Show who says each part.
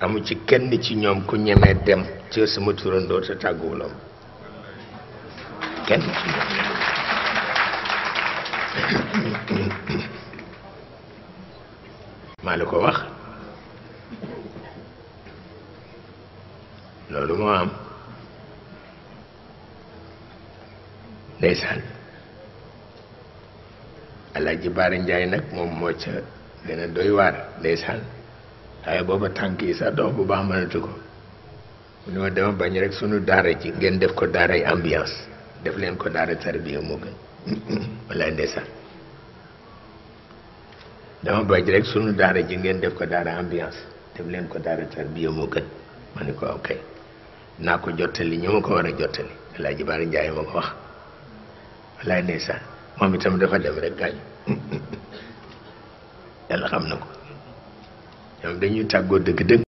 Speaker 1: amu ci kenn ci ñoom ku ñemee dem ci sama turandoo te tàgguwulam kenn ci ñoom maa la ko wax loolu moo am ndeysaan Alaaji Baara Njaay nag moom moo ca gën a doy waar ndeysaan waaye booba tànk yi sax dox bu baax mënatu ko mu ne ma dama bañ rek sunu daara ji ngeen def ko daaray ambiance def leen ko daara tarbiya moo gën wallaay ndeysaan dama bañ rek sunu daara ji ngeen def ko daara ambiance def leen ko daara tarbiya moo gën ma ne ko ok naa ko jottali ñu ma ko war a jottali Alaaji Baara Njaay ma ko wax wallaay ndeysaan moom itam dafa dem rek gaañu yàlla xam na ko ñoom dañuy tàggoo dëgg-dëgg